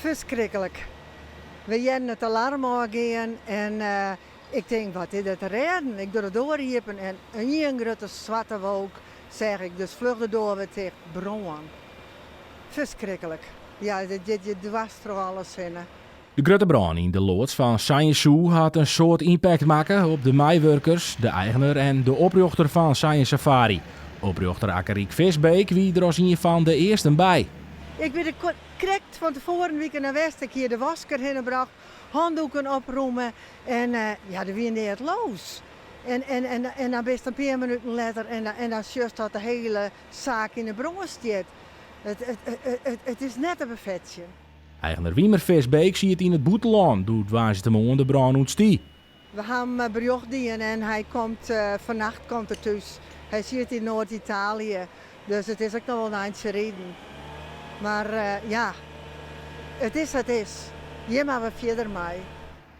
Ferskriklik. We hearden it alarm ôfgean en ik tink, wat is der te rêden? Ik doch de doar iepen en ien grutte swarte wolk seach ik, dus fluch de doar wer ticht. Brân. Ferskriklik. Ja, dit giet je dwers troch alles hinne. De grutte brân yn de loads fan Science Zoo hat in soad ympakt makke op de meiwurkers, de eigener en de oprjochter fan Science Safari. Oprjochter Akke-Riek Visbeek wie der as ien fan de earsten by. Ik wie der krekt fan tefoaren wike nei west. Ik hie de wasker hinne brocht, handoeken oprûme en ja, der wie neat los. En dan bist in pear minuten letter en dan sjochst dat de hiele saak yn 'e brân stiet. It is net te befetsjen. Eigener Wiemer Visbeek siet yn it bûtenlân doe't woansdeitemoarn de brân ûntstie. We ha him berjocht dien en hy komt fannacht komt er thús. Hy siet yn Noard-Italië, dus it is ek noch wol in eintsje riden. Mar ja, it is wat it is. Hjir moatte we fierder mei.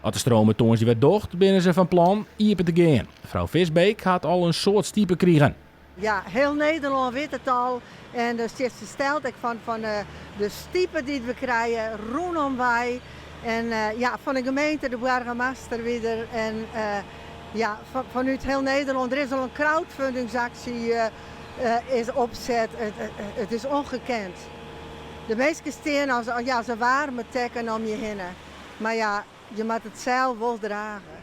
As de stroom it tongersdei wer docht, binne se fan plan iepen te gean. Frou Visbeek hat al in soad stipe krigen. Ja, hiel Nederlân wit it al en der stiet fersteld ek fan de stipe dy't we krije rûnom wei. En ja, fan de gemeente, de boargemaster wie der en ja, fanút hiel Nederlân. Der is al in crowdfundingsaksje is opset. It is ongekend. De minsken stean as, ja, as in waarme tekken om je hinne. Mar ja, je moatte it sels wol drage.